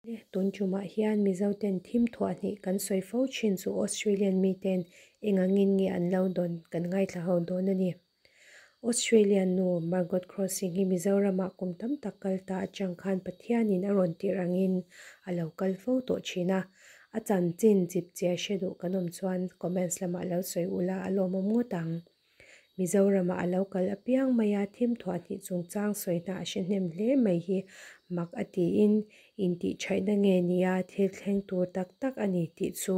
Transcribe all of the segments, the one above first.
Tun tumah hian Mizoten thim thuah hnih kan sawi fo thin chu Australian miten eng angin nge an lo dawn kan ngaithla ho dawn a ni. Australian nu Margot Crossing hi Mizoramah kum tam tak kal ta atang khan Pathianin a rawn tirh angin a lo kal fo tawh thin a. A chanchin chipchiar hre duh kan awm chuan comments lamah lo sawi ula a lawmawm ngawt ang. Mizoramah a lo kal apiang mai a, thim thuah hnih chungchang sawina a hre hnem hle mai hi mak a tiin intihṭhaihna nge nia thil thleng tur tak tak a ni tih chu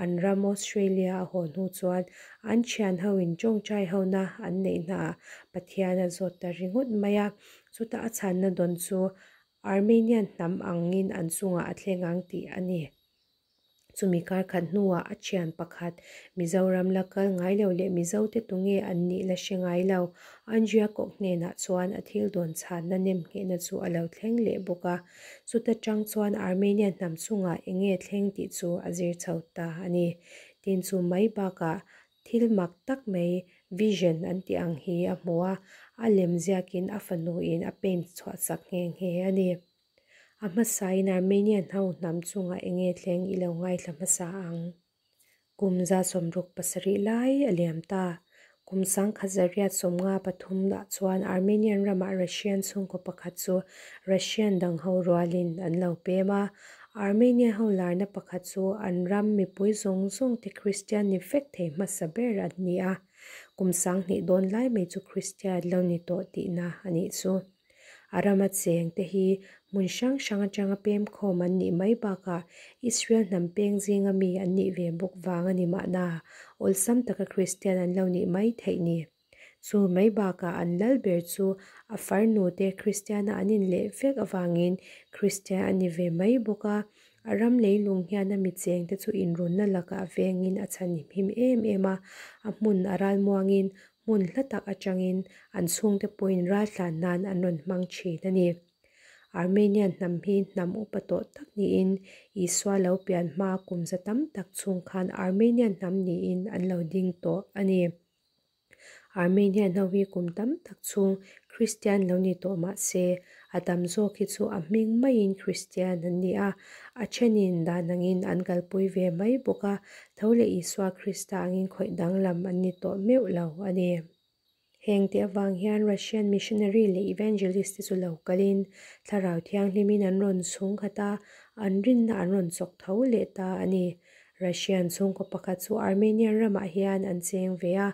an ram Australia a haw hnu chuan an thian hoin tawngtai hona an neih hnaah Pathian a zawt ta ringawt mai a, chutah a chhanna dawn chu Armenian hnam angin an chungah a thleng ang tih a ni. Chumi kar khat hnuah a thian pakhat, Mizoram la kal ngai lo leh Mizote tunge an nih la hre ngai lo, Andrea Koch hnenah chuan a thil dawn chhanna nem nghehna chu a lo thleng leh bawk a. Chuta tang chuan Armenian hnam chungah eng nge thleng tih chu a zir chho ta a ni. Tin chu mai bakah thil mak tak mai vision an tih ang hi a hmu a, a lem ziakin a fanuin a paint chhuah sak nghe nghe a ni. A hmasain Armenian ho hnam chungah eng nge thleng i lo ngaithla hmasa ang? Kum 67 lai a liam ta. Kum 1953 ah chuan Armenian ramah Russian chhungkaw pakhat chu Russian dang ho rualin an lo pem a. Armenian ho larna pakhat chu an ram mipui zawng zawng te Kristian ni vek thei hmasa ber an ni a. Kum 2000 dawn lai mai chu Kristian lo ni tawh tihna a nih chu. A rama cheng te hi hmun hrang hrang atanga pem khawm an nih mai bakah Israel hnam peng zinga mi an nih ve bawk vang a ni mahna awlsam taka Kristian an lo nih mai theih ni. Chu mai bakah an lal ber chu a farnu te Kristiana an inleh vek avangin Kristian a ni ve mai bawk a, a ram leilung hian a mi cheng te chu inrunna lakah vengin a chhan him em em a, a hmun a ralmuangin hmun hla tak atangin an chhungte pawhin raltlan nan an rawn hmang thin a ni. Armenian hnam hi hnam upa tawh tak niin Isua lo pian hma kum za tam tak chhung khan Armenian hnam niin an lo ding tawh a ni. Armenian ho hi kum tam tak chhung Kristian lo ni tawh mah se, a tam zawk hi chu a hming maiin Kristian an ni a, a thenin dan angin an kalpui ve mai bawk a, tho leh Isua Krista angin khawih danglam an ni tawh meuh lo a ni. Heng te avang hian Russian missionary leh evangelist te chu lo kalin thlarau thianghlimin an rawn chhung khat a, an rinna an rawn chawk tho leh ta a ni. Russian chhungkaw pakhat chu Armenian ramah hian an cheng ve a,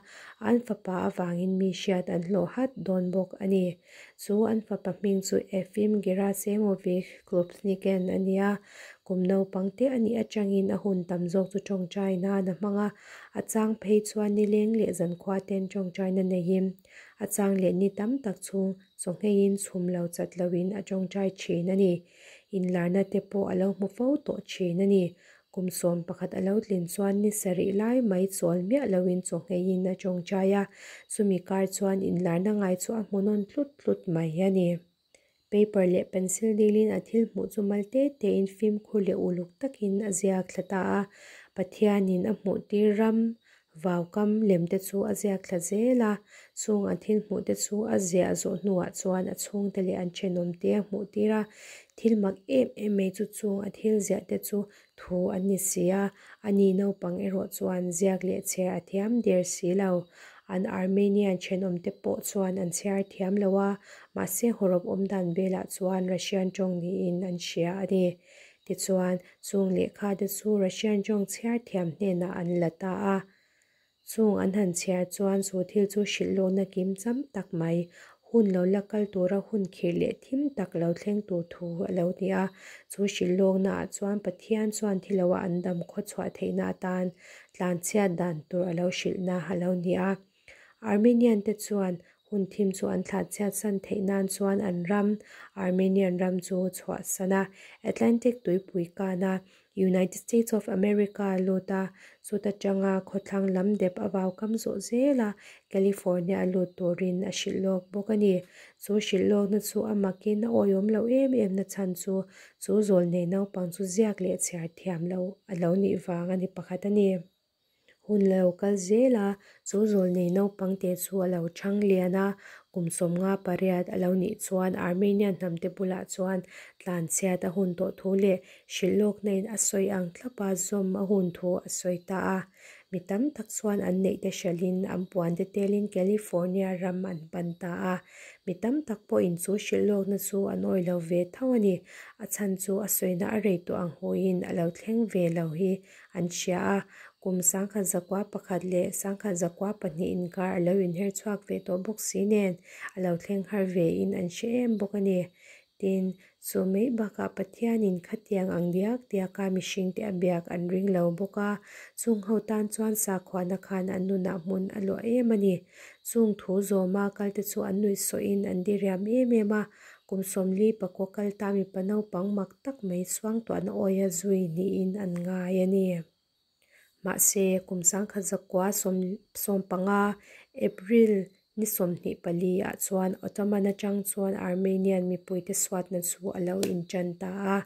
an fapa avangin mi hriat an hlawh hat dawn bawk a ni. Chu an fapa hming chu Efim Gerasimovich Klubsniken a ni a, kum naupang te a nih atangin a hun tam zawk chu tawngtai nan a hmang a, a chang phei chuan nileng leh zankhua ten tawngtaina neiin a chang leh ni tam tak chhung chawngheiin chhum lo chat loin a tawngtai thin a ni. Inlarna te pawh a lo hmu fo tawh thin a ni. Kum 11 a lo tlin chuan ni sarih lai mai chawl miah loin chawngheiin a tawngtai a, chumi kar chuan inlarna ngai chu a hmu nawn tlut tlut mai a ni. Paper leh pencil dilin a thil hmuh chu mal te tein fimkhur leh uluk takin a ziak thla ta a, Pathianin a hmuh tir ram vaukam lem te chu a ziak thla zel a, chung a thil hmuh te chu a ziah zawh hnuah chuan a chhungte leh an thenawm te a hmuh tir a, thil mak em em mai chu chung a thil ziah te chu thu an ni si a, ani naupang erawh chuan ziak leh chhiar a thiam der si lo. An Armenian thenawm te pawh chuan an chhiar thiam lo a, mahse hawrawp awm dan velah chuan Russian tawng niin an hria a ni. Tichuan, chung lehkha te chu Russian tawng chhiar thiam hnenah an la ta a. Chung an han chhiar chuan chu thil chu hrilh lawkna kim cham tak mai, hun lo la kal tura hun khirh leh thim tak lo thleng tur thu a lo ni a. Chu hrilh lawknaah chuan Pathian chuan thiloa an dam khaw chhuah theihna atan tlanchhiat dan tur a lo hrilhna a lo ni a. Armenian te chuan hun thim chu an tlanchhiat san theih nan chuan an ram, Armenian ram chu chhuah san a, Atlantic tuipui kana United States of America lut a, chuta tanga khawthlang lam dep a vaukam zawh zel a, California a lut turin a hrilh lawk bawk a ni. Chu hrilh lawkna chu a makin a awihawm loh em em na chhan chu, chu zawl nei naupang chu ziak leh chhiar thiam lo a lo nih vang a ni pakhat a ni. Hun lo kal zel a, chu zawlnei naupangte chu a lo chhang lian a, kum 58 a lo nih chuan Armenian hnamte bulah chuan tlanchhiat a hun tawh thu leh hrilhlawkna in a sawi ang thlapa zawm a hun thu a sawi ta a. Mi tam tak chuan an neihte hralhin an puante telin California ram an pan ta a. Mi tam tak pawhin chu hrilhlawkna chu an awih lo ve tho a ni. A chhan chu a sawina a rei tawh ang huin a lo thleng ve lo hi an hria a. Kum 1901 leh 1902 inkar a lo inher chhuak ve tawh bawk si nen a lo thleng har vein an hre em bawk a ni. Tin, chu mai bakah Pathianin khatiang ang diak diaka mihringte a biak an ring lo bawk a, chung ho tan chuan sakhuana khan an nunah hmun a luah em a ni. Chung thu zawma kalte chu an nuihsawhin an diriam em em a, kum 49 kal ta mipa naupang mak tak mai suangtuahna awia zui niin an ngai a ni. Mahse, kum 1915, April ni 24 ah chuan Ottoman atang chuan Armenian mipuite suatna chu a lo intan ta a.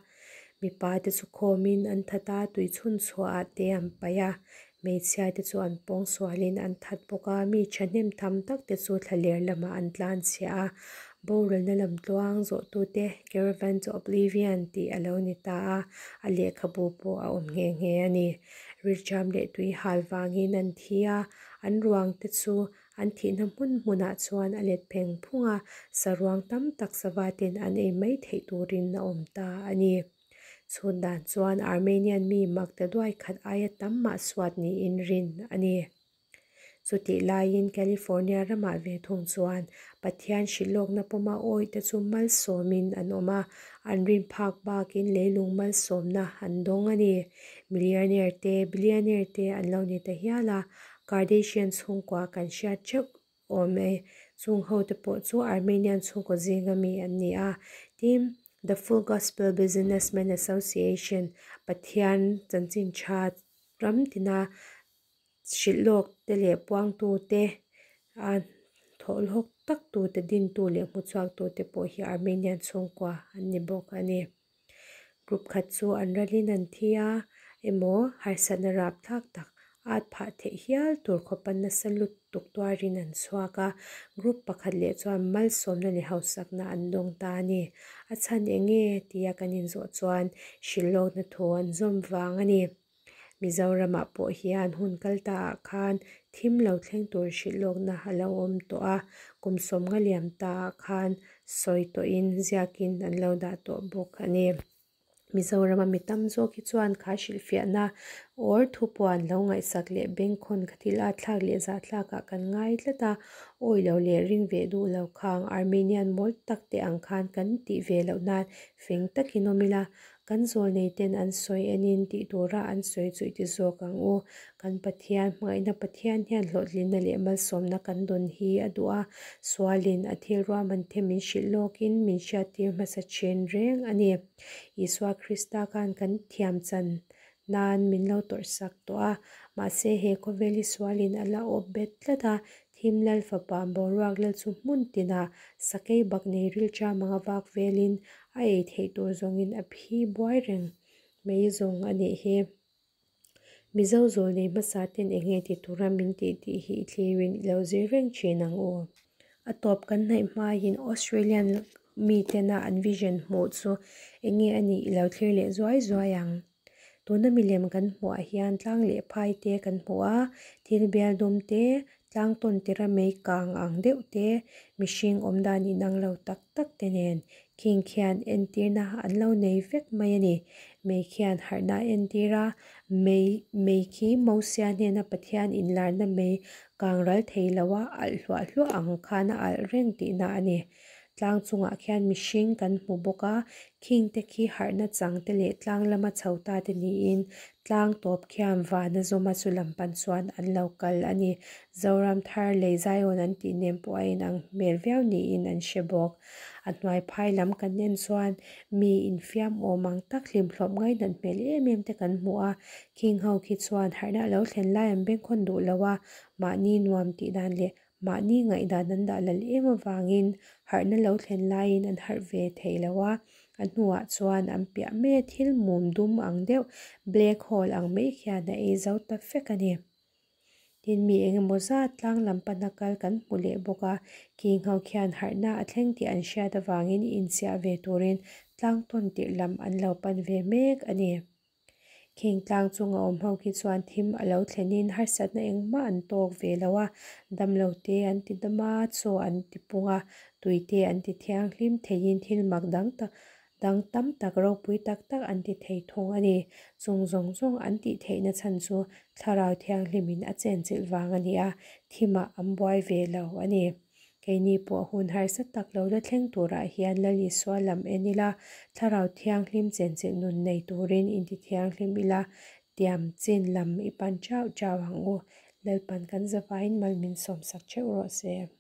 Mipa te chu khawmin an that a, tui chhun chhuahah te an paih a. Hmeichhia te chu an pawng sualin an that bawk a, mi thahnem tham tak te chu thlaler lamah an tlanchhiah a. Boralna lam tluang zawhtute Caravan to Oblivion tih a lo ni ta a, a lehkhabu pawh a awm nghe nghe a ni. Rilṭam leh tui hal vangin an thi a, an ruang te chu an thihna hmun hmunah chuan a let pheng phung a, saruang tam tak sava ten an ei mai theih turin a awm ta a ni. Chhun dan chuan Armenian mi mak ta duai khat aia tam mah suat niin rin a ni. Chutih laiin California ramah ve thung chuan Pathian hrilhlawkna pawma awihte chu malsawmin an awm a, an rin phak bakin leilung malsawmna an dawng a ni. Millionaire te, billionaire te an lo ni ta hial a, Kardashian chhungkua kan hriat theuh awm e. Chung hote pawh chu Armenian chhungkaw zinga mi an ni a. Tin, The Full Gospel Businessmen Association, Pathian chanchin tha ram tina hrilhlawk te leh puangtu te, a thawhlawk tak tu te dintu leh hmuchhuak tu te pawh hi Armenian chhungkua an ni bawk a ni. Group khat chu an ralin an thi a, emaw harsatna rapthlak tak at phah theih hial tur khawpa nasa lutuk tuarin an chhuak a, group pakhat leh chuan malsawmna leh hausakna an dawng ta a ni. A chhan eng nge tia kan inzawh chuan hrilhlawkna thu an zawm vang a ni. Mizoramah pawh hian hun kal ta ah khan thim lo thleng tur hrilhlawkna a lo awm tawh a, kum 50 liam ta ah khan sawi tawhin ziakin an lo dah tawh bawk a ni. Mizorama mi tam zawk hi chuan kha hrilhfiahna or thupuan lo ngaihsak leh bengkhawn kha thil a thlak leh zahthlakah kan ngai tlat a, awih lo leh ring ve duh lo khang Armenian mawl tak te ang khan kan tih ve loh nan fing takin awm ila, Kan zawlneiten an sawi enin tih tura an sawi chu i ti zawk ang u. Kan Pathian, hmangaihna Pathian hian hlawhtlinna leh malsawmna kan dawn hi a duh a, sualin a thil ruahman the min hrilh lawkin min hriattir hmasa thin reng a ni. Isua Krista khan kan thiam chan nan min lo tawrhsak tawh a, mahse he khawvel hi sualin a la awp bet tlat a, Thim Lal fapa boruak lal chu hmun tinah sakei bak nei rilṭam anga vak velin a ei theih tur zawngin a phi buai reng mai zawng a nih hi. Mizo zawl nei hmasa ten eng nge ti tura min tih tih hi i thlirin i lo zir reng thin ang u. A tawp kan hnaih hmain Australian mi tena an vision hmuh chu eng nge a nih i lo thlir leh zuai zuai ang. Tuna milem kan hmuhah hian tlang leh phai te kan hmu a, thil bial dum te, tlang tawn tira mei kang ang deuh te, mihring awm dan inang lo tak tak te nen khing khian entirna an lo nei vek mai a ni. Mei khian harhna a entir a, mei mei khi Mosia hnena Pathian inlarna mei kang ral thei lo a alh hluah hluah ang khan a alh reng tihna a ni. Tlang chungah khian mihring kan hmu bawk a, khing te khi harhna chang te leh tlang lama chho ta te niin tlang tawp khian vana zawma chu lam pan chuan an lo kal a ni. Zoram thar lei Zion an tih nem pawh a inang hmel viau niin an hre bawk. A hnuai phai lam kan en chuan mi infiam awm ang tak hlimhlawp ngainat hmel em em te kan hmu a, khing ho khi chuan harhna a lo thlen lai an bengkhawn duh lo a, mahni nuam tih dan leh Mahni ngaihdan an dah lal em avangin harhna lo thlen laiin an harh ve thei lo a, a hnuah chuan an piah mai a thil mum dum ang deuh black hole ang mai khian a ei zo ta fek a ni. Tin, mi engemaw zat tlang lam pana kal kan hmu leh bawk a, khing ho khian harhna a thleng tih an hriat avangin inchiah ve turin tlang tawn tirh lam an lo pan ve mek a ni. Khing tlang chunga awm ho khi chuan thim a lo thlenin harsatna engmah an tawk ve lo a, damlo te an ti dam a, chaw an ti pung a, tui te an ti thianghlim theiin thil mak dang tak dang tam tak ropui tak tak an ti thei thung a ni. Chung zawng zawng an tih theihna chhan chu Thlarau Thianghlimin a chenchilh vang a ni a, thimah an buai ve lo a ni. Keini pawh hun harsa tak lo la thleng turah hian Lal Isua lam en ila, Thlarau Thianghlim chenchilh nun nei turin inti thianghlim ila, tiam chin lam i pan chau chau ang u. Lalpan kan zavaiin mal min sawmsak theuh rawh se.